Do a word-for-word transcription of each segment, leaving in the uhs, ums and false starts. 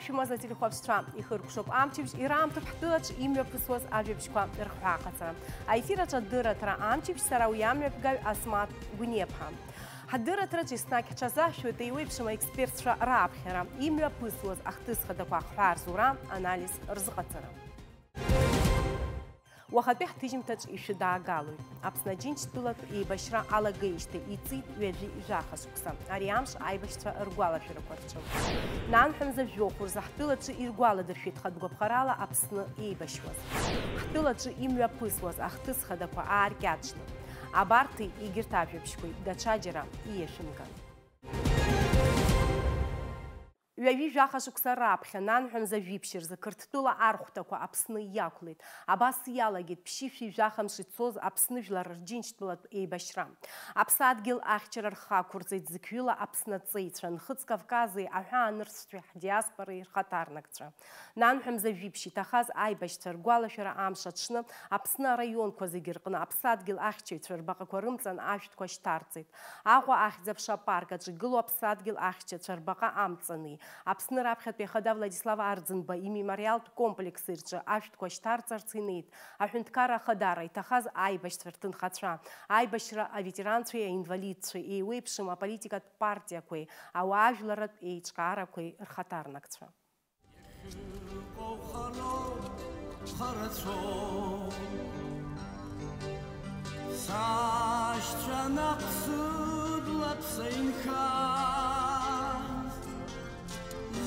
Шәмаза ателехәаԥшцәа, ихыркәшоуп амчыбжь, ираамҭоуп ҳтәылаҿы имҩаԥысуаз ажәабжьқәа рхҳәааҟаҵара. Аефир аҿы адырраҭара амчыбжь, сара уи амҩаԥгаҩ Асмаҭ Гәниаԥҳа. Ҳдырраҭараҿы еснагь ҳҽазаҳшәоит еиуеиԥшым аекспертцәа раԥхьара, имҩаԥысуаз ахҭыс хадақәа ахҳәаа рзура, анализ рзыҟаҵара. Уахатәи ҳҭыжьымҭаҿ ишәыдаагалоит. Аԥсны Аџьынџьтәылатә еибашьра алагеижьҭеи иҵит ҩажәи жәаха шықәса. Ари амш аибашьцәа ргәалашәарақәа рҿы. Нанҳәа мза жәохә рзы ҳтәылаҿы иргәаладыршәеит хатә гәаԥхарала Аԥсны еибашьуаз. Ҳтәылаҿы имҩаԥысуаз ахҭыс хадақәа ааркьаҿны. Абарҭи егьырҭ ажәабжьқәеи даҽаџьара ииашәымган. Ҩажәи жәаха шықәса раԥхьа, нанҳәа мза жәиԥшь рзы Қырҭтәыла архәҭақәа Аԥсны иақәлеит. Абас иалагеит ԥшьышәи жәаха мши цоз Аԥсны жәлар рџьынџьтәылатә еибашьра. Аԥсадгьыл ахьчара рхы ақәырҵеит зықьҩыла Аԥсны аҵеицәа, Нхыҵ Кавкази аҳәаанырцәтәи ҳдиаспореи рхаҭарнакцәа. Нанҳәа мза жәиԥшь иҭахаз аибашьцәа ргәалашәара амш аҽны Аԥсны араионқәа зегьы рҟны аԥсадгьыл ахьчаҩцәа рбаҟақәа рымҵан ашәҭқәа шьҭарҵеит. Аҟәа ахьӡ-аԥша апарк аҿы игылоу аԥсадгьыл ахьчацәа рбаҟа амҵани, Аԥсны раԥхьатәи ахада Владислав Арӡынба имемориалтә комплекси рҿы ашәҭқәа шьҭарҵарц инеит аҳәынҭқарра ахадара иҭахаз аибашьцәа рҭынхацәа, аибашьра аветеранцәеи аинвалидцәеи, еиуеиԥшым аполитикатә партиақәеи ауаажәларратә еиҿкаарақәеи рхаҭарнакцәа. Иахьыҟоу хароуп, харацәоуп. Сашьцәа наҟ сыблаԥса инхаз,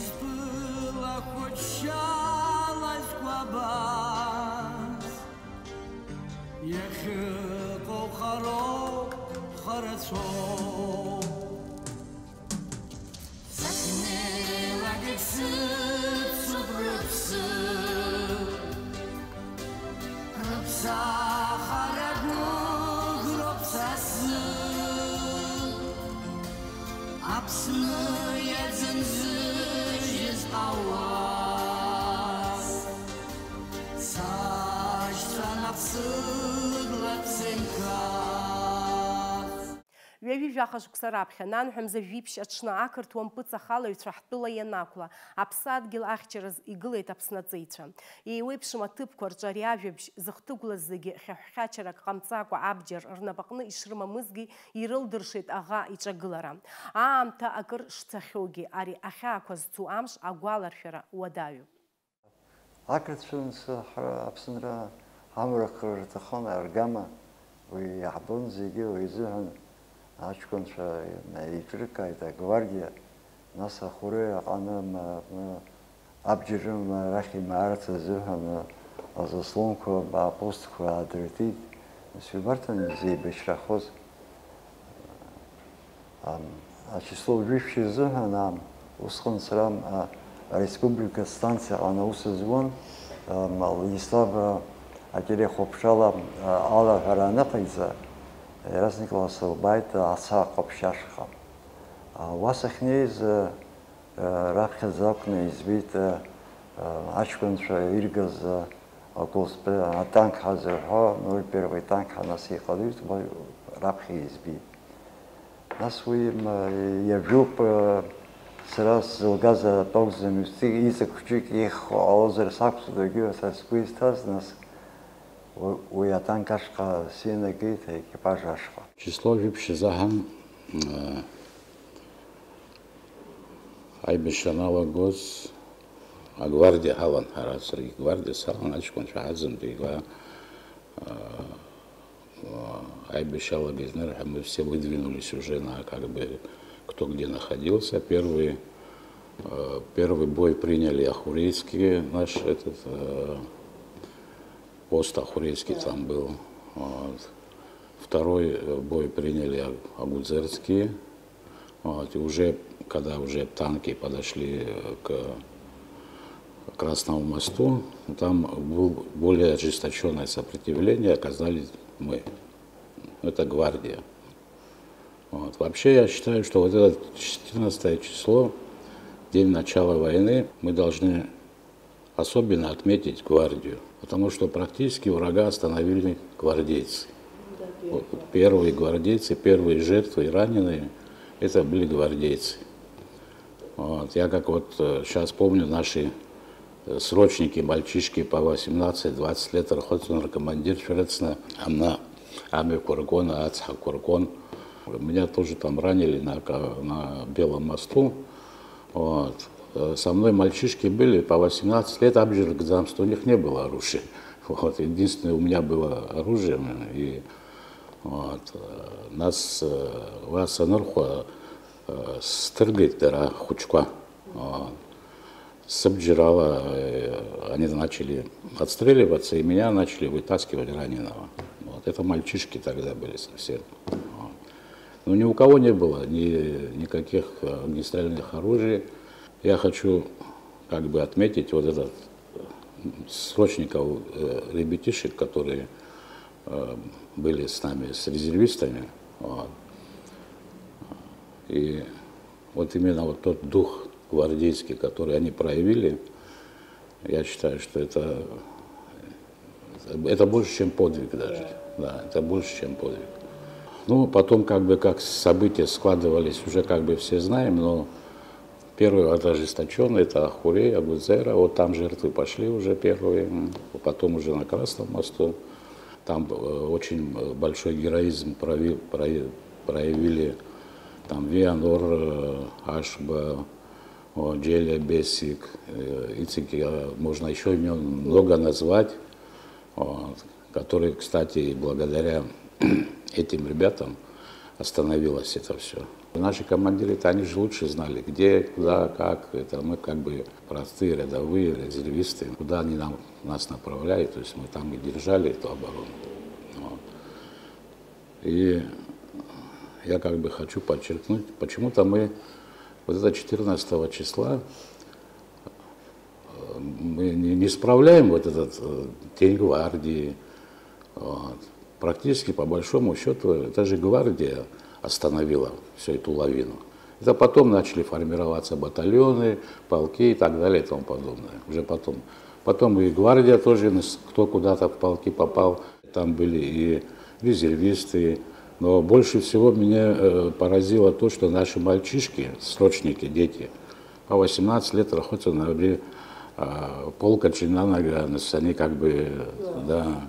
збылахәыҷшьала зкәабаз. Иахьыҟоу хароуп, харацәоуп. Сахьнеилак егьсыцуп рыԥсы, рыԥсахара гәыӷроуп са сзы. Аԥсны иаӡымзыжьыз ауас, сашьцәа наԥсыдлап сынхаз. Ҩажәи жәаха шықәса раԥхьа, нанҳәа мза жәиԥшь аҽны ақырҭуа мпыҵахалаҩцәа ҳтәыла ианақәла, аԥсадгьыл ахьчараз игылеит Аԥсны аҵеицәа. Еиуеиԥшым аҭыԥқәа рҿы ари ажәабжь зыхҭыгәлаз зегьы хьаҳәхьачарак ҟамҵакәа абџьар рнапаҟны ишрымамызгьы ирылдыршеит аӷа иҿагылара. Аамҭа акыр шцахьоугьы, ари ахьаақәа зцу амш агәаларшәара уадаҩуп. Ақырҭцәа рынцәа ҳара Аԥсынра амра рҭахын аргама, уи иаҳбон зегьы, уи изыҳәан аҷкәынцәа еиҿыркааит агвардиа, нас ахәыреи аҟаны ма, ма, абџьар рыманы арахь имаарц азыҳәан азаслонқәа, апостқәа аадыртит, нас убарҭ анеизеибашьрахоз. Ам, ачисло жәиԥшь рзыҳәан, ам, усҟан сара, ам, а, ареспублика станциаҟны аус зуан, ам, Владислав, а, ателехәаԥшрала, а, алаҳәара аныҟаиҵа, иаразнакала сылбааит, а, ацаҟаԥшь ашҟа. А, уа сахьнеиз, а, а, раԥхьаӡа акәны избеит, а, а, аҷкәынцәа иргаз, а, Агәылҵтәы атанк ҳазырҳәо, ноль первый танк ҳанасеиҟаиҵт, уа раԥхьа избеит. Нас уи, м, иажәоуп, э, сара сзылгаз атәы акәӡам, иҵ-, иҵак хәҷык иххо ҟалозар сакәӡам, егьи сара сгәы изҭаз, нас у-, уи атанк ашҟа синагеит, аекипаж ашҟа. Число жәиԥшь азыҳәан, э, аибашьра аналагоз, агвардиа ҳалан ҳара, саргьы гвардиас салан, аҷкәынцәа ҳаӡын, игла, а, а, аибашьалагьы знырҳәа, мы все выдвинулись уже на, как бы, кто где находился. Первый, а, первый бой приняли Ахурейские, наш этот, а, пост Ахурейский там был. Вот. Второй, э, бой приняли а-, Агудзерские. Вот. И уже, когда уже танки подошли, э, к Красному мосту, там был более ожесточённое сопротивление, оказались мы. Это гвардия. Вот. Вообще, я считаю, что вот это четырнадцатое число, день начала войны, мы должны особенно отметить гвардию, потому что практически врага остановили гвардейцы. Да, вот первые гвардейцы, первые жертвы и раненые, это были гвардейцы. Вот, я как вот сейчас помню, наши э, срочники, мальчишки по восемнадцать-двадцать лет, рхәыцуан ркомандирцәа рыцны амна амҩақәа ргон, ацҳақәа ргон. Меня тоже там ранили на, ка- на Белом мосту. Вот. Э, Со мной мальчишки были по восемнадцать лет, абџьар ркӡамызт, у них не было оружия. Вот. Единственное, у меня было оружие, и вот, э, нас э, уа санырхәа э, сҭыргеит дара ахәыҷқәа. Вот. Сыбжьарала э, они начали отстреливаться, и меня начали вытаскивать раненого. Вот. Это мальчишки тогда были совсем. Вот. Ну, ни у кого не было ни, никаких э, огнестрельных оружий. Я хочу как бы отметить вот этот э, срочников, э, ребятишек, которые э, были с нами, с резервистами. Вот. И вот именно вот тот дух гвардейский, который они проявили, я считаю, что это, это больше, чем подвиг даже. Да, это больше, чем подвиг. Ну, потом как бы как события складывались, уже как бы все знаем, но первый вот ожесточенный, это Ахурей, Агудзера, вот там жертвы пошли уже первые, м, потом уже на Красном мосту. Там э, очень большой героизм прови- прои- проявили там Вианор, э, Ашба, о, Джеля Бесик, э, Ицик, э, можно еще имен много назвать, вот, которые, кстати, и благодаря этим ребятам остановилось это все. Наши командиры-то, они же лучше знали, где, куда, как. Это мы как бы простые рядовые, резервисты. Куда они нам, нас направляют, то есть мы там и держали эту оборону. Вот. И я как бы хочу подчеркнуть, почему-то мы вот это четырнадцатого числа э, мы не, не справляем вот этот э, день гвардии. Вот. Практически, по большому счету, это же гвардия остановила всю эту лавину. Это потом начали формироваться батальоны, полки и так далее и тому подобное. Уже потом. Потом и гвардия тоже, нас- кто куда-то в полки попал. Там были и резервисты. Но больше всего меня э, поразило то, что наши мальчишки, срочники, дети, по восемнадцать лет находятся на полка Чинанага, они как бы, да,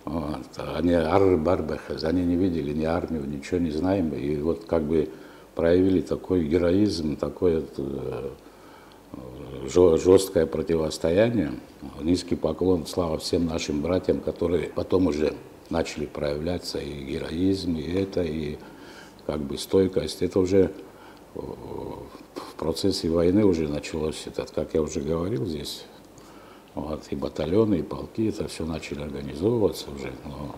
вот, они арбарбахаз, они не видели ни армию, ничего не знаем, и вот как бы проявили такой героизм, такое э, жё- жесткое противостояние. Низкий поклон, слава всем нашим братьям, которые потом уже начали проявляться, и героизм, и это, и как бы стойкость. Это уже э, в процессе войны уже началось, этот, как я уже говорил здесь, вот, и батальоны, и полки, это все начали организовываться уже. Но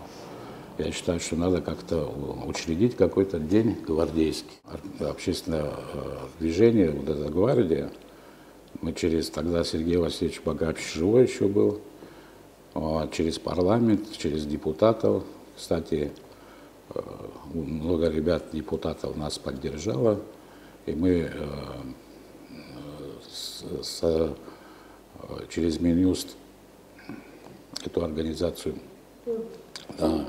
я считаю, что надо как-то учредить какой-то день гвардейский. Ар- Общественное э, движение, вот эта гвардия, мы через, тогда Сергей Васильевич Багапович живой еще был, вот, через парламент, через депутатов. Кстати, э, много ребят, депутатов нас поддержало, и мы э, с- с- э, через Минюст эту организацию. Да.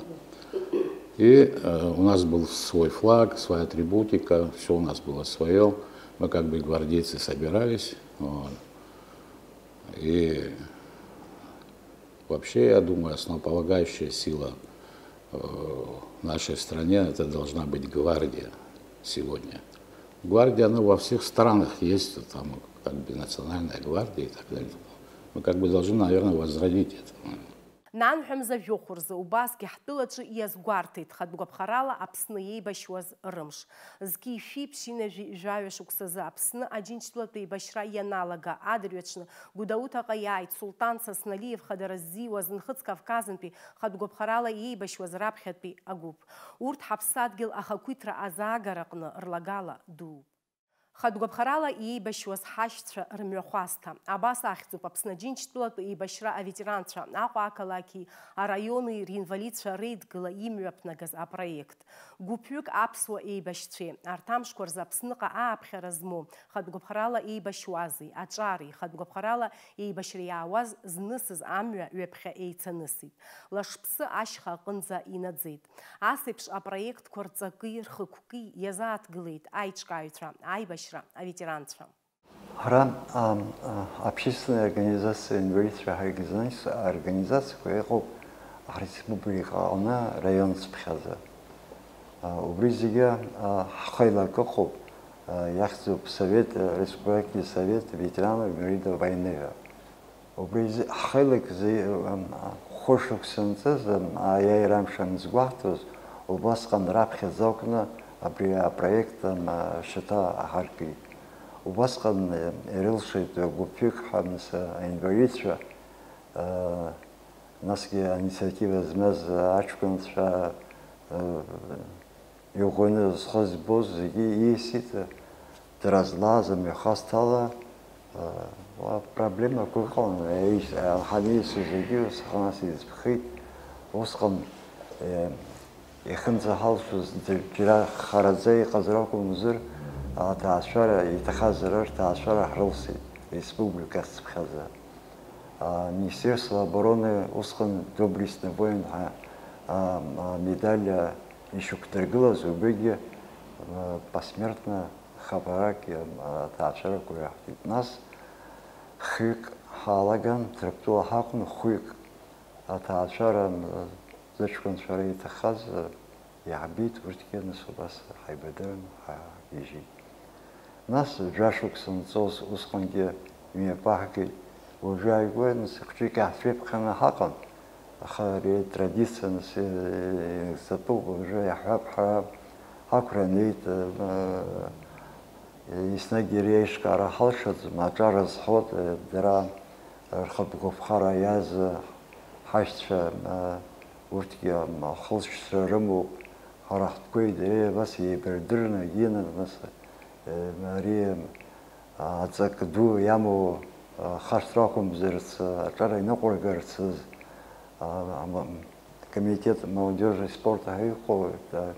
И э, у нас был свой флаг, своя атрибутика, все у нас было свое. Мы как бы гвардейцы собирались. Вот. И вообще, я думаю, основополагающая сила э, в нашей стране это должна быть гвардия сегодня. Гвардия, она во всех странах есть, там как бы национальная гвардия и так далее. Мы как бы должны, наверное, возродить это. Нанҳәа мза жәохә рзы убасгьы ҳтәылаҿы иазгәарҭеит, хатә гәаԥхарала Аԥсны иеибашьуаз рымш. Зқьи шәи ԥшьынажәи жәаҩа шықәсазы Аԥсны Аџьынџьтәылатә еибашьра ианалага адырҩаҽны Гәдоуҭаҟа иааит Сулҭан Сасналиев хадара ззиуаз Нхыҵ Кавказынтәи хатә гәаԥхарала иеибашьуаз раԥхьатәи агәыԥ. Урҭ ҳаԥсадгьыл ахақәиҭра азаагара аҟны рлагала дууп. Хатә гәаԥхарала иеибашьуаз ҳашьцәа рымҩахәасҭа. Абас ахьӡуп Аԥсны Аџьынџьтәылатә еибашьра аветеранцәа Аҟәа ақалақьи араиони ринвалидцәа реидгыла имҩаԥнагаз апроект. Гәыԥҩык аԥсуа еибашьцәеи арҭ амшқәа рзы Аԥсныҟа ааԥхьара змоу хатә гәаԥхарала еибашьуази, аҿари, хатә гәаԥхарала еибашьра иаауаз знысыз амҩа ҩаԥхьа еицанысит. Лашԥсы ашьха аҟынӡа инаӡеит. Ас еиԥш апроектқәа рҵаки рхықәки иазааҭгылеит аиҿкааҩцәа, аибашьцәа. аибашьра аветеранцәа. Ҳара, а, а, общественная организация инвалидцәа ҳаргизанс-, организациақәа иҟоуп ҳреспублика аҟны раион цыԥхьаӡа. А, убри зегьы, а, ҳхеилак ыҟоуп, а, иахьӡуп Совет, а, Республикатәи Совет ветеранов инвалидов войны ҳәа. Убри зи-, ҳхеилак зи-, ам, а, хәышықәса анҵыз, ам, аиааира амш анызгәаҳҭоз, убасҟан раԥхьаӡа акәны абри апроект, ам, а, шьаҭа аҳаркит. Убасҟан, э, ирылшеит гәыԥҩык ҳәа, нас, аинвалидцәа, э, насгьы аинициатива змаз аҷкәынцәа, э, иӷәӷәаны зхы збоз зегьы ииасит, дара злааз амҩахәасҭала, э, уа проблемақәа ыҟан, еи-, ҳаниасыз зегьы ус ҳнас изԥхеит. Усҟан, э, Иахьынӡаҳалшоз џьара хараӡа иҟазар акәымзар, аҭаацәара иҭахазар рҭаацәара ҳрылсит, республика цыԥхьаӡа. А, Министерство обороны усҟан Доблестный воин ҳәа, а, амедаль, а, ишьақәдыргылаз убригьы, а, посмертно хабарак, а, аҭаацәарақәа иаҳҭеит. Нас хҩык ҳалаган, Ҭырқәтәыла ҳакәын, хәҩык. Аҭаацәара зыҷкәынцәа реиҭахаз иаҳбеит, урҭгьы нас убас ҳаибадырын, ҳагьежьит. Нас жәашықәса нҵоз усҟангьы имҩаԥаҳгеит. Уажәы ааигәа нас хәҷык иаҳцәеиԥхьаны ҳаҟан, аха ари атрадициа нас иагьзатәуп, уажәы иаҳҳәап, ҳара ҳақәра неит, еснагь иара иеиҿкаара ҳалшаӡом, аҿар азҳәоит, дара рхатә гәаԥхара иааз ҳашьцәа, урҭгьы ахылҵшьҭра рымоуп, ҳара ҳтәқәеи дареи абас еибардырны, егьины, нас, ари аҵак ду иамоу ахашҭра ақәымзарц, аҿар иныҟәыргарц, а, ам-, комитет молодежи и спорта ҳәа иҟоу, а,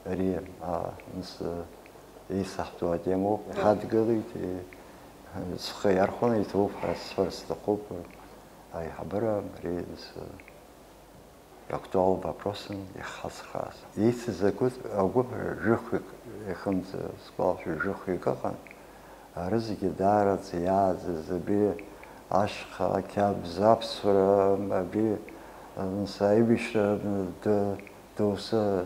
ари, а, нас, а, еисаҳтәу атемоуп, иҳадгылеит, и, схы иархәаны иҭоуп ҳәа сҳәар сҭахуп, аиҳабыра ари, нас, а, актуал вопросын иахьҳацхрааз. Еицыз агәыԥ, агәыԥ жәохәҩык, иахьынӡасгәалашәо жәохәҩык ыҟан, Арызегьы даараӡа иааӡаз абри ашьха, ақьабз, аԥсуара, абри, нас, аибашьра д-, доусы,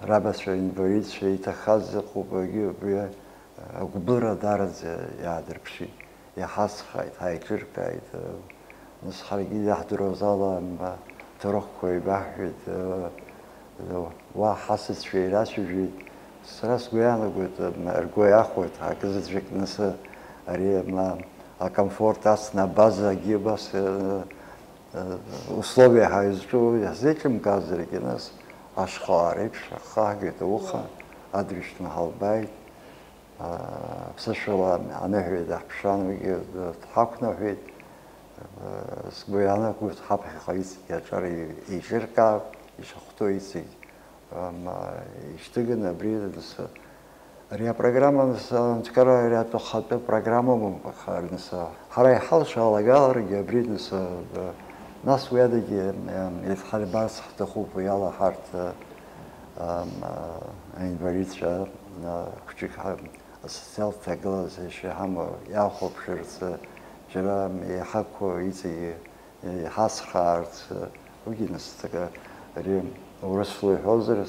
рабацәа, инвалидцәа иҭахаз ыҟоуп, егьи абри агәбылра даараӡа иаадырԥшит, иҳацхрааит, ҳаиҿыркааит. Нас ҳаргьы иаҳдыруаз ала, м, аҭоурыхқәа еибаҳҳәеит, э, э, уа ҳасасцәа ирацәажәеит. Сара сгәы иаанагоит, м, ргәы иахәоит, акызаҵәык нас, э, ари, м, акомфорт ацны абазагьы абас, э, э, условиа ҳаизҿу иаҳзеиҿымкаазаргьы, нас ашхалара еиԥш ҳхы ҳагеит ауха, адырҩаҽны ҳалбааит. Ԥсышәала аныҳәеит, даҳԥшаан, уигьы дҳақәныҳәеит. Сгәы иаанагоит, ҳаԥхьаҟа иҵегь аҿар еиҿыркаап, ишахәҭоу иҵегь, ам, ишьҭыганы абри, нас, ари апрограмма, нас, анҵкара, ари атәы ахатәы программоуп, аха, нас, ҳара иҳалшо алагаларагьы абри, нас, нас уи адагьы, ам, иаҳарбарц ҳҭахуп, уи ала ҳарҭ, ам, аинвалидцәа, а, хәҷык ҳа-, асоциалтә ҭагылазаашьа иҳамоу иахәаԥшырц, џьара иҳақәу иҵегьы иҳацхраарц, уигьы нас ари урысла иҳәозар,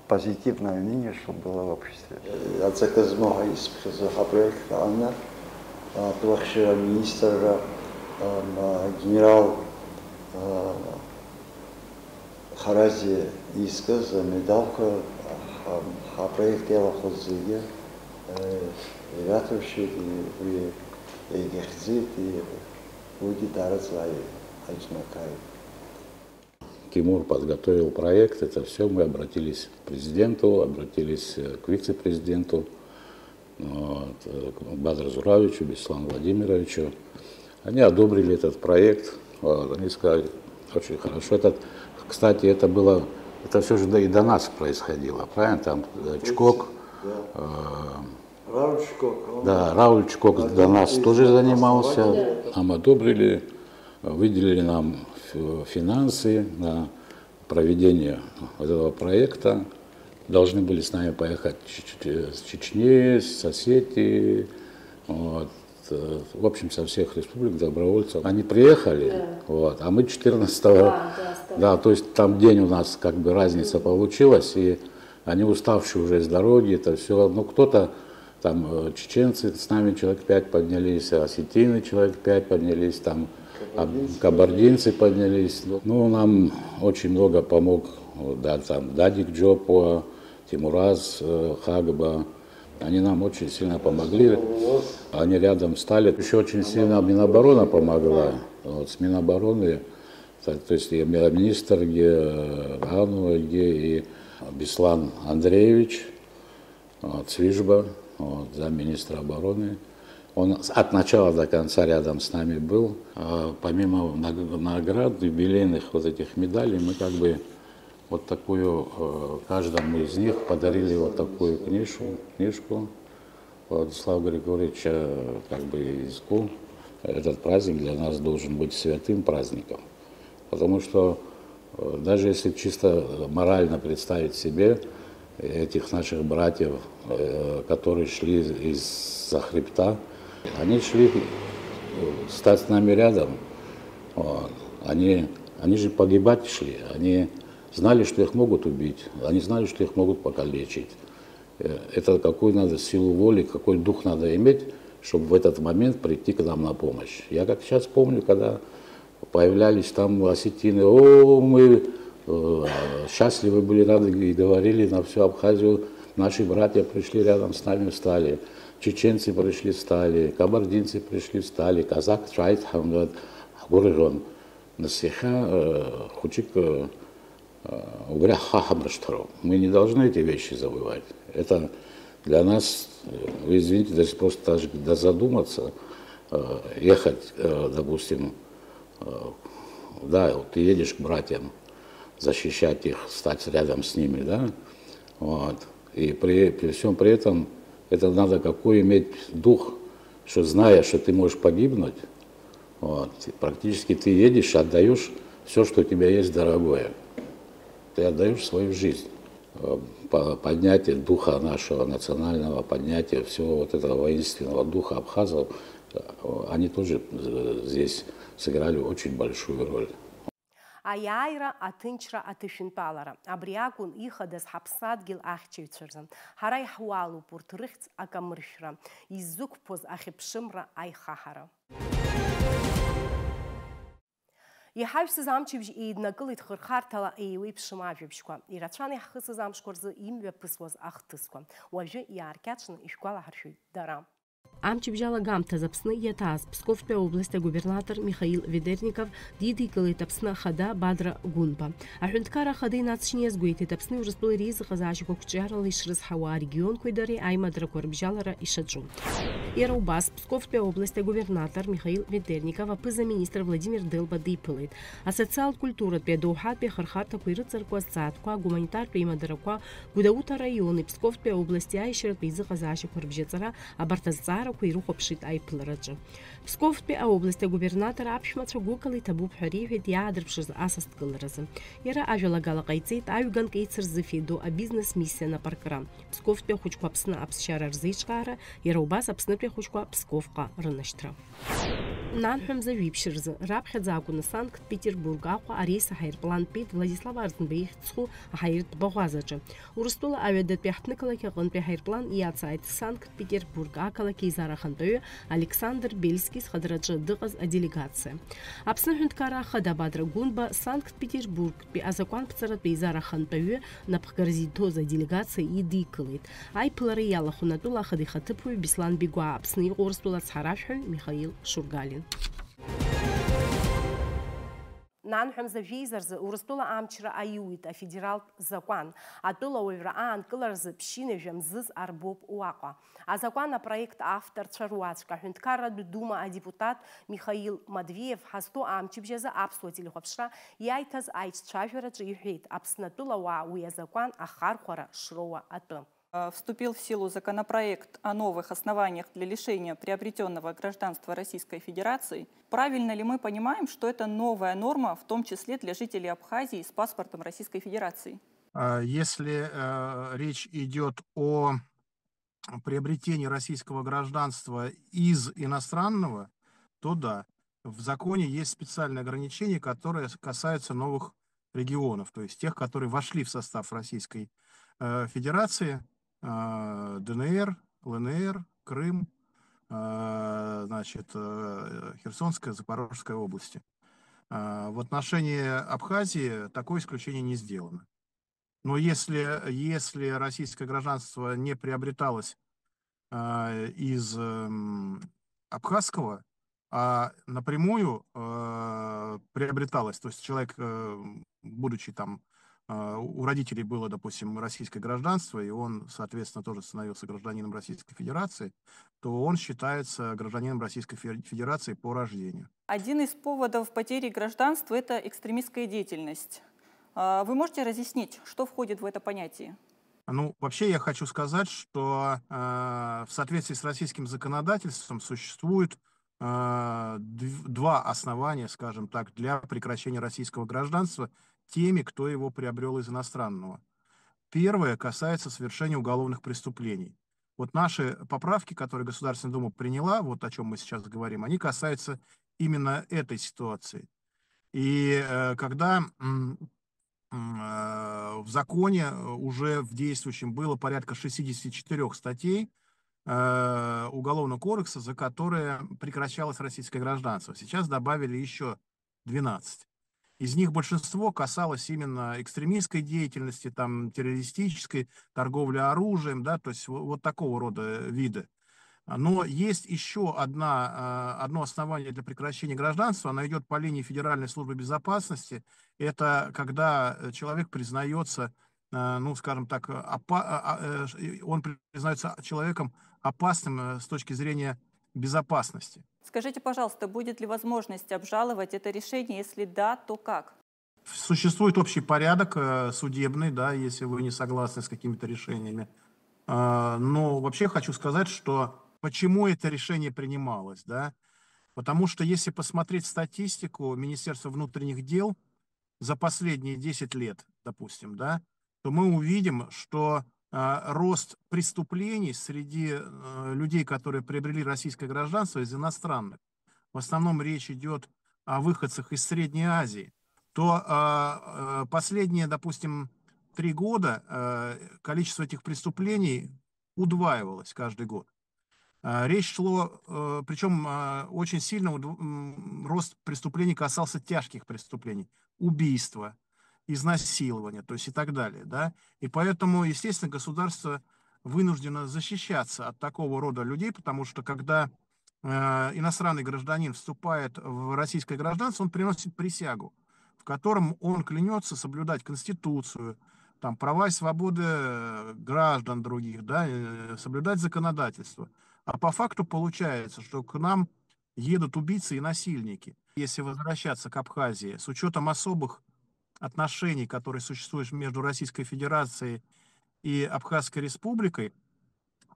позитивное мнение, чтобы было в обществе. Аҵакы змоу ҳәа исԥхьаӡо ҳапроект аҟны, атәылахьчара аминистрра, ам, генерал, а, Харази изкыз амедалқәа ҳа-, ҳапроект иалахәыз зегьы, э, ираҭәыршьеит, и-, уи егьахьӡеит, и-, уигьы даараӡа аи-, аиҿнакааит. Тимур подготовил проект, это все, мы обратились к президенту, обратились, э, к вице-президенту. Вот, э, Бадру Зуравичу, Беслану Владимировичу. Они одобрили этот проект. Вот, они сказали, очень хорошо. Этот, кстати, это было, это все же до, и до нас происходило, правильно? Там, э, Чкок, э, Рауль Чкок, он да, Рауль Чкок один до нас из тоже занимался. Основателей. Нам одобрили, выделили нам ф-, финансы на проведение вот этого проекта. Должны были с нами поехать с Чеч- с Чечни, с Осетии, вот, э, в общем, со всех республик добровольцев. Они приехали, вот, а мы четырнадцатого. Да, то есть там день у нас как бы разница получилась, и они уставшие уже с дороги, это все. Ну, кто-то там, э, чеченцы с нами человек пять поднялись, осетины человек пять поднялись, там кабардинцы поднялись. Ну, нам очень много помог, да, там Дадик Джопуа, Тимураз, э, Хагба. Они нам очень сильно помогли. Они рядом стали. Еще очень сильно Минобороны помогла. Вот, с Минобороны, то, то есть и министр Ге- Ганова Ге- и Беслан Андреевич, вот, Цвижба, вот, замминистра обороны. Он с- от начала до конца рядом с нами был. А помимо наг- наград, юбилейных вот этих медалей, мы как бы вот такую, э, каждому из них подарили вот такую книжку, книжку Владислава Григорьевича, э, как бы из Ку. Этот праздник для нас должен быть святым праздником, потому что, э, даже если чисто морально представить себе этих наших братьев, э, которые шли из-за хребта, они шли, э, стать с нами рядом. Вот. Они, они же погибать шли, они знали, что их могут убить, они знали, что их могут покалечить. Э, Это какую надо силу воли, какой дух надо иметь, чтобы в этот момент прийти к нам на помощь. Я как сейчас помню, когда появлялись там осетины, о, мы, э, счастливы были, рады и говорили на всю Абхазию, наши братья пришли рядом с нами, встали, чеченцы пришли, встали, кабардинцы пришли, встали, казак чайт хамдат гургон. Насиха, э, хучик, э, убря хахамраштаро. Мы не должны эти вещи забывать. Это для нас, э, вы извините, даже просто даже да задуматься, э, ехать, э, допустим, э, да, вот ты едешь к братьям, защищать их, стать рядом с ними, да, вот. И при, при всем при этом это надо какой иметь дух, что зная, что ты можешь погибнуть, вот, практически ты едешь, отдаешь все, что у тебя есть дорогое. Ты отдаешь свою жизнь. Э, по- Поднятие духа нашего национального, поднятие всего вот этого воинственного духа абхазов, э, они тоже, э, здесь сыграли очень большую роль. Аиааира, аҭынчра, аҭышәынтәалара, абри акәын ихадаз ҳаԥсадгьыл ахьчаҩцәа рзы. Ҳара иҳуалуп урҭ рыхьӡ акамыршәра, иззықәԥоз ахьыԥшымра аихаҳара. Иҳаҩсыз амчыбжь еиднакылеит хырхарҭала еиуеиԥшым ажәабжьқәа. Ирацәан иаҳхысыз амшқәа рзы имҩаԥысуаз ахҭысқәа. Уажәы иааркьаҿны ишәгәалаҳаршәоит дара. Амчыбжь алагамҭаз Аԥсны иаҭааз Псковтәи аобласти агубернатор Михаил Ведерников дидикылеит Аԥсны Ахада Бадра Гәынба. Аҳәынҭқарра Ахада инаҵшьны иазгәеиҭеит Аԥсни Урыстәылеи реизыҟазаашьақәа қәҿиарала ишрызҳауа арегионқәеи дареи аимадарақәа рыбжьалара ишаҿу. Иара убас, Псковтәи аобласти агубернатор Михаил Ведерников аԥыза-министр Владимир Делба диԥылеит. Асоциалтә культуратәи адоуҳатәи ахырхарҭақәа ирыҵаркуа азҵаатәқәа, агуманитартә еимадарақәа, Гәдоуҭа араиони Псковтәи аобласти аиашьаратә еизыҟазаашьақәа рыбжьаҵара, абарҭ азҵаарақәа ирыхәаԥшит аиԥылараҿы. Псковтәи аобласти агубернатор аԥшәмацәа гәыкала иҭабуп ҳәа реиҳәеит иаадырԥшыз асасдкыларазы. Иара ажәалагала ҟаиҵеит аҩганк еицырзыфеидо абизнес миссиа напаркра. Псковтәи ахәыҷқәа Аԥсны аԥсшьара рзеиҿкаара, иара убас Аԥснытәи ахәыҷқәа Псковҟа рынашьҭра. Нанҳәа мза жәиԥшь рзы, раԥхьаӡа акәны Санкт-Петербург Аҟәа арейс аҳаирплан тәеит Владислав Арӡынба ихьӡ зху аҳаиртә баӷәазаҿы. Урыстәыла аҩадатәи аҳҭнықалақь аҟынтәи аҳаирплан иацааит Санкт-Петербург ақалақь еизара ахантәаҩы Александр Бельски зхадараҿы дыҟаз аделегациа. Аԥсны Аҳәынҭқарра Ахада Бадра Гәынба Санкт-Петербургтәи азакәанԥҵаратә еизара ахантәаҩы напхгара зиҭоз аделегациа идикылеит. Аиԥылара иалахәын атәыла ахада ихаҭыԥуаҩ Беслан Бигәаа, Аԥсны иҟоу Урыстәыла ацҳаражәҳәаҩ Михаил Шургалин. Нанҳәа мза жәеиза рзы Урыстәыла амчра аиуит афедералтә закәан, атәыла ауаҩра аанкыларазы ԥшьынҩажәа мзыз арбоуп уаҟа. Азакәан апроект авторцәа руаӡәк, аҳәынҭқарратә дума адепутат Михаил Матвеев ҳазҭоу амчыбжь азы аԥсуа телехәаԥшра иаиҭаз аиҿцәажәараҿы иҳәеит, Аԥсны атәылауаа уи азакәан ахархәара шроуа атәы. Э, вступил в силу законопроект о новых основаниях для лишения приобретённого гражданства Российской Федерации. Правильно ли мы понимаем, что это новая норма, в том числе для жителей Абхазии с паспортом Российской Федерации? А, Если э, речь идет о приобретении российского гражданства из иностранного, то да, в законе есть специальные ограничения, которые с- касаются новых регионов, то есть тех, которые вошли в состав Российской э, Федерации, э, Д Н Р, Л Н Р, Крым, э, значит, э, Херсонская, Запорожская области. А, В отношении Абхазии такое исключение не сделано. Но если, если российское гражданство не приобреталось а, из эм, абхазского, а напрямую э, приобреталось, то есть человек, э, будучи там, э, у родителей было, допустим, российское гражданство, и он, соответственно, тоже становился гражданином Российской Федерации, то он считается гражданином Российской Фе- Федерации по рождению. Один из поводов потери гражданства — это экстремистская деятельность. А, Вы можете разъяснить, что входит в это понятие? Ну, вообще я хочу сказать, что э, в соответствии с российским законодательством существует э, дв- два основания, скажем так, для прекращения российского гражданства теми, кто его приобрел из иностранного. Первое касается совершения уголовных преступлений. Вот наши поправки, которые Государственная Дума приняла, вот о чем мы сейчас говорим, они касаются именно этой ситуации. И э, когда м, м, э, в законе э, уже в действующем было порядка шестидесяти четырёх статей э, Уголовного кодекса, за которые прекращалось российское гражданство. Сейчас добавили еще двенадцать. Из них большинство касалось именно экстремистской деятельности, там, террористической, торговли оружием, да, то есть вот такого рода виды. Но есть еще одна, э, одно основание для прекращения гражданства, оно идет по линии Федеральной службы безопасности. Это когда э, человек признается, э, ну, скажем так, опа- а- а, э, ш- и он признается человеком опасным э, с точки зрения безопасности. Скажите, пожалуйста, будет ли возможность обжаловать это решение? Если да, то как? Существует общий порядок э, судебный, да, если вы не согласны с какими-то решениями. А, Но вообще хочу сказать, что почему это решение принималось, да? Потому что если посмотреть статистику Министерства внутренних дел за последние десять лет, допустим, да, то мы увидим, что а, рост преступлений среди э, людей, которые приобрели российское гражданство из иностранных, в основном речь идет о выходцах из Средней Азии, то а, э, последние, допустим, три года э, количество этих преступлений удваивалось каждый год. А, Речь шло, причем очень сильно удв- м, рост преступлений касался тяжких преступлений, убийства, изнасилования, то есть и так далее, да. И поэтому, естественно, государство вынуждено защищаться от такого рода людей, потому что когда э, иностранный гражданин вступает в российское гражданство, он приносит присягу, в котором он клянется соблюдать Конституцию, там, права и свободы э, граждан других, да, э, соблюдать законодательство. А по факту получается, что к нам едут убийцы и насильники. Если возвращаться к Абхазии, с учетом особых отношений, которые существуют между Российской Федерацией и Абхазской Республикой,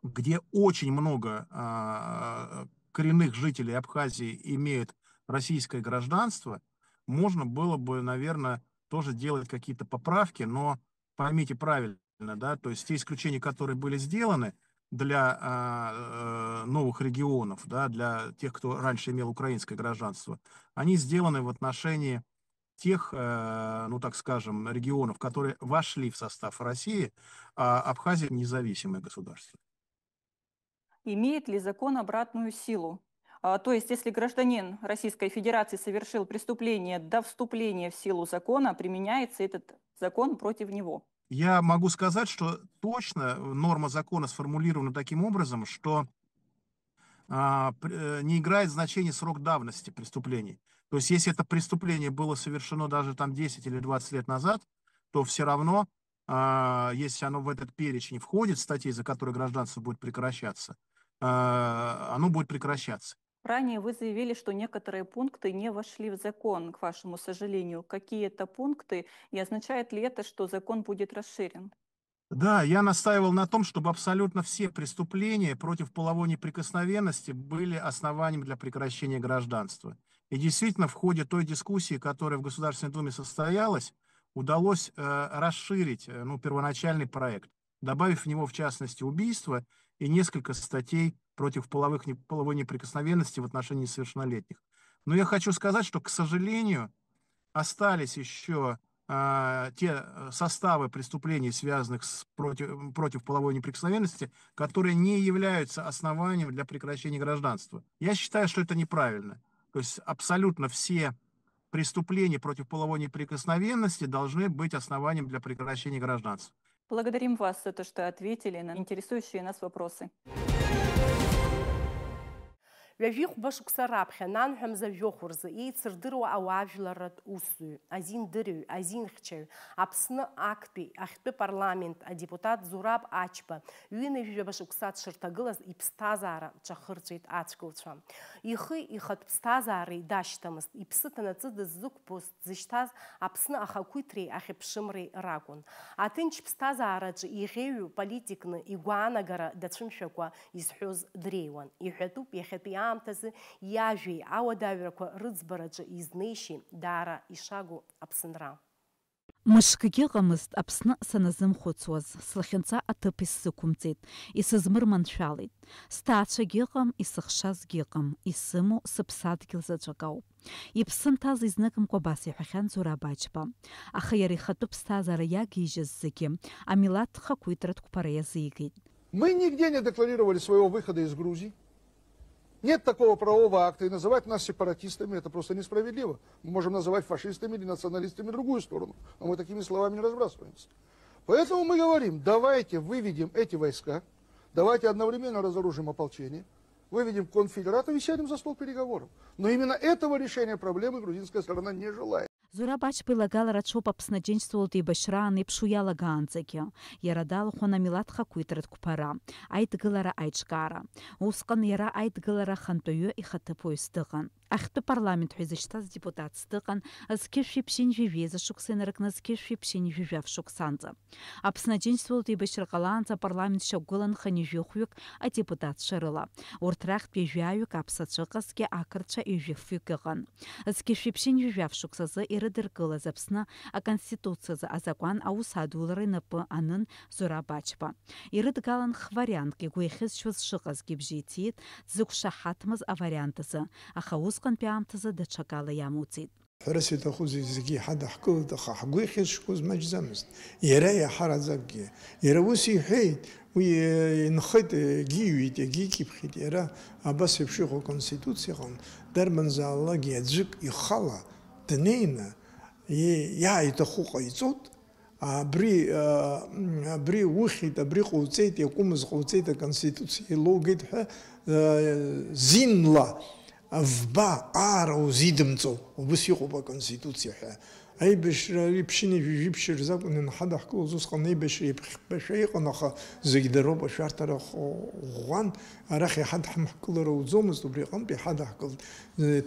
где очень много а, коренных жителей Абхазии имеют российское гражданство, можно было бы, наверное, тоже делать какие-то поправки, но поймите правильно, да, то есть те исключения, которые были сделаны для а, э, новых регионов, да, для тех, кто раньше имел украинское гражданство, они сделаны в отношении тех, э, ну так скажем, регионов, которые вошли в состав России, а Абхазия независимое государство. Имеет ли закон обратную силу? А, То есть, если гражданин Российской Федерации совершил преступление до вступления в силу закона, применяется этот закон против него? Я могу сказать, что точно норма закона сформулирована таким образом, что а, пр- э, не играет значения срок давности преступлений. То есть, если это преступление было совершено даже там десять или двадцать лет назад, то все равно, а, если оно в этот перечень входит, статей, за которые гражданство будет прекращаться, а, оно будет прекращаться. Ранее вы заявили, что некоторые пункты не вошли в закон, к вашему сожалению. Какие это пункты, и означает ли это, что закон будет расширен? Да, я настаивал на том, чтобы абсолютно все преступления против половой неприкосновенности были основанием для прекращения гражданства. И действительно, в ходе той дискуссии, которая в Государственной Думе состоялась, удалось э, расширить э, ну, первоначальный проект, добавив в него, в частности, убийство и несколько статей против половых, не- половой неприкосновенности в отношении несовершеннолетних. Но я хочу сказать, что, к сожалению, остались еще те э, составы преступлений, связанных с против, против половой неприкосновенности, которые не являются основанием для прекращения гражданства. Я считаю, что это неправильно. То есть абсолютно все преступления против половой неприкосновенности должны быть основанием для прекращения гражданства. Благодарим вас за то, что ответили на интересующие нас вопросы. Ҩажәихәба шықәса раԥхьа, нанҳәа мза жәохә рзы еицырдыруа ауаажәларратә усзуҩ, азиндырҩ, азинхьчаҩ, Аԥсны актәи ахьтәы парламент адепутат Зураб Ачба ҩынҩажәаба шықәса дшырҭагылаз иԥсҭазаара ҿахырҵәеит ацәгьауцәа. Ихы ихатә ԥсҭазаареи дашьҭамызт, иԥсы ҭанаҵы дыззықәԥоз, дзышьҭаз Аԥсны ахақәиҭреи ахьыԥшымреи ракәын. Аҭынч ԥсҭазаараҿы иӷьеҩу политикны игәаанагара дацәымшәакәа изҳәоз дреиуан. Иҳәатәуп иахьатәи аамҭазы иажәеи ауадаҩрақәа рыӡбараҿы изнеишьеи даара ишагу Аԥсынра. Мышкгьы ыҟамызт Аԥсны саназымхәыцуаз, слахьынҵа аҭыԥ исзықәымҵеит, исызмырманшәалеит. Сҭаацәагьы ыҟам, исыхшазгьы ыҟам, исымоу сыԥсадгьыл заҵәык ауп. Иԥсы нҭаз изныкымкәа абас иҳәахьан Зураб Ачба. Аха иара ихатәы ԥсҭазаара иагижьыз зегьы амилаҭ хақәиҭратә қәԥара иазигеит. Мы нигде не декларировали своего выхода из Грузии. Нет такого правового акта, и называть нас сепаратистами — это просто несправедливо. Мы можем называть фашистами или националистами другую сторону, но мы такими словами не разбрасываемся. Поэтому мы говорим: давайте выведем эти войска, давайте одновременно разоружим ополчение, выведем конфедератов и сядем за стол переговоров. Но именно этого решения проблемы грузинская сторона не желает. Зураб Ачба илагалара аҽоуп Аԥсны Аџьынџьтәылатә еибашьраан иԥшу иалагаанӡагьы. Иара далахәын амилаҭ хақәиҭратә қәԥара, аидгылара аиҿкаара. Усҟан иара аидгылара ахантәаҩы ихаҭыԥуаҩыс дыҟан. Ахьтәы парламент ҳәа изышьҭаз депутатс дыҟан зқьышәи ԥшьынҩажәи жәеиза шықәса инаркны зқьышәи ԥшьынҩажәи жәаф шықәсанӡа. Аԥсны Аџьынџьтәылатә еибашьра ҟалаанӡа апарламент шьақәгылан хынҩажәи хәҩык адепутатцәа рыла. Урҭ рахьтә ҩажәаҩык аԥсацәа ыҟазҭгьы ақырҭцәа ҩажәи фҩык ыҟан. Зқьышәи ԥшьынҩажәи жәаф шықәсазы ирыдыркылаз Аԥсны аконституциазы азакәан аус адулара инапы анын Зураб Ачба. Ирыдгалан х-вариантк игәы иахьызшьуаз шыҟазгьы бжьы иҭиит, дзықәшаҳаҭмыз авариант азы, аха усҟантәи аамҭазы даҽакала иамуӡеит. Ҳәарас иаҭахузеи, зегьы иҳадаҳкылеит, аха ҳгәы иахьызшьуаз маҷӡамызт. Иара иаҳараӡакгьы. Иара ус иҳәеит, уи инхеит, егьиҩит, егьикьыԥхьит. Иара абас еиԥш иҟоу аконституциаҟны дарбанзаалакгьы аӡәык ихала днеины, и-, иааиҭаху ҟаиҵоит, абри, а, абри ухьит, абри ҟауҵеит, иакәымыз ҟауҵеит, аконституциа еилоугеит ҳәа, а, зинла вба аара узидымҵо, убыс иҟоуп аконституциа ҳәа. Аибашьра ари ԥшьынҩажәи жәиԥшь рзы акәын ианҳадаҳкылоз, усҟан аибашьра еиԥхьбашәа иҟан, аха зегь дароуп, ашәарҭара ӷәӷәан, арахь иҳадҳамкылар ауӡомызт, убри аҟынтә иҳадаҳкылт.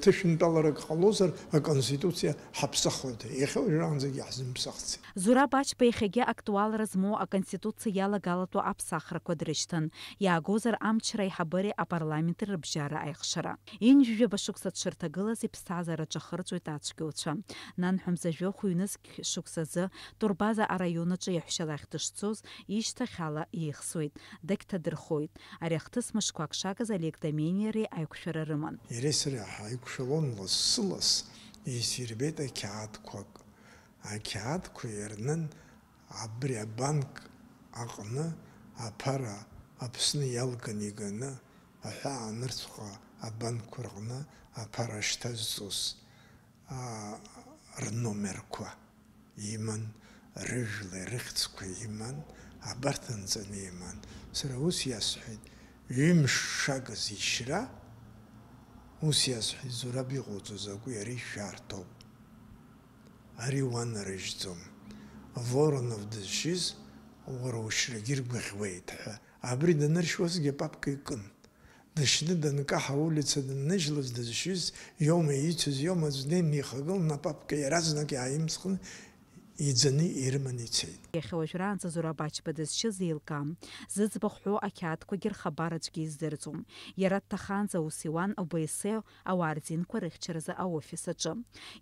Ҭышәынтәаларак ҟалозар, аконституциа ҳаԥсахуеит, иахьа уажәраанӡагьы иаҳзымԥсахӡеит. Зураб Ачба иахьагьы актуалра змоу аконституциа иалагалатәу аԥсахрақәа дрышьҭан, иаагозар амчра аиҳабыреи апарламенти рыбжьара аихшара. Ҩынҩажәаба шықәса дшырҭагылаз иԥсҭазаара ҿахырҵәоит ацәгьауцәа. Нанҳәа мза жәохә ҩнызқь шықәсазы Турбаза араион аҿы иаҳәшьа лахь дышцоз ишьҭахьала еихсуеит, дагьҭадырхоит. Ари ахҭыс мышқәак шагыз Олег Домениери аиқәшәара рыман. Иареи сареи ҳаиқәшәалон лассы-ласс, еисирбеит ақьаадқәак. Ақьаадқәа ирнын абри абанк аҟны аԥара Аԥсны иалган иганы, аҳәаа анырцәҟа абанкқәа рҟны аԥара шьҭазҵоз, аа, рномерқәа иман, рыжәлеи рыхьӡқәа иман, абарҭ анҵаны иман. Сара ус иасҳәеит, ҩымш шагыз ишьра, ус иасҳәеит, Зураб иҟауҵо закәи, ари шәарҭоуп. Ари уанарыжьӡом. Воронов дызшьыз уара ушьрагьы ргәаӷьуеит ҳәа. Абри даныршьуазгьы апапка икын. Дышьны данкаҳа аулица данныжьлоз дызшьыз иоума, ицыз иоума, аӡә днеины ихагылан апапка иаразнак иааимҵхын, иӡаны ирыманы ицеит. Иахьа уажәраанӡа Зураб Ачба дызшьыз еилкаам. Зыӡбахә ҳәоу ақьаадқәагьы рхабар аӡәгьы издырӡом. Иара дҭахаанӡа ус иуан ОБСЕ ауаа рзинқәа рыхьчаразы аофис аҿы.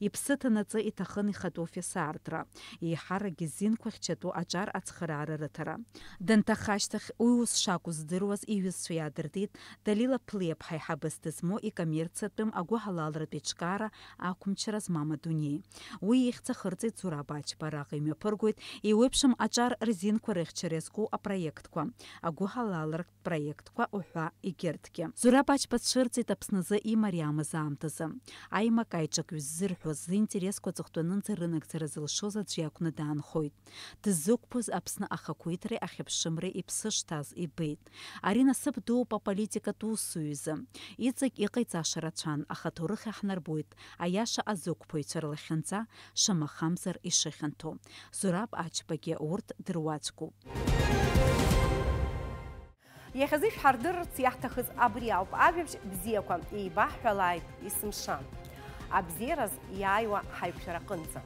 Иԥсы ҭанаҵы иҭахын ихатә офис аартра, еиҳаракгьы зинқәа хьчатәу аҿар ацхыраара рыҭара. Данҭаха ашьҭахь уи ус шакәу здыруаз иҩызцәа иаадыртит Далила Ԥлиаԥҳа аиҳабыс дызмоу икоммерциатәым агәыҳалалратә еиҿкаара ақәымчра змам адунеи. Уи ихьӡ ахырҵеит Зураб Ачба, араҟа имҩаԥыргоит еиуеиԥшым аҿар рзинқәа рыхьчара иазку апроектқәа, агәыҳалалратә проектқәа уҳәа егьырҭгьы. Зураб Ачба дцәырҵит Аԥсназы имариамыз аамҭазы. Аимак аиҿак ҩззырҳәоз, зинтересқәа аҵыхәтәанынӡа рынагӡара зылшоз аӡә иакәны даанхоит. Дыззықәԥоз Аԥсны ахақәиҭреи ахьыԥшымреи иԥсы шҭаз ибеит. Ари насыԥ дууп аполитикатә усзуҩ изы. Иҵегь иҟаиҵаша рацәан, аха аҭоурых иаҳнарбоит аиаша азықәԥоҩцәа рлахьынҵа шамахамзар ишыхьанҭоу. Зураб Ачбагьы урҭ дыруаӡәкуп. Иахьазы шәҳардырырц иаҳҭахыз абри ауп. Ажәабжь бзиақәа еибаҳҳәалааит есымша. Абзиараз иааиуа ҳаиқәшәараҟынӡа.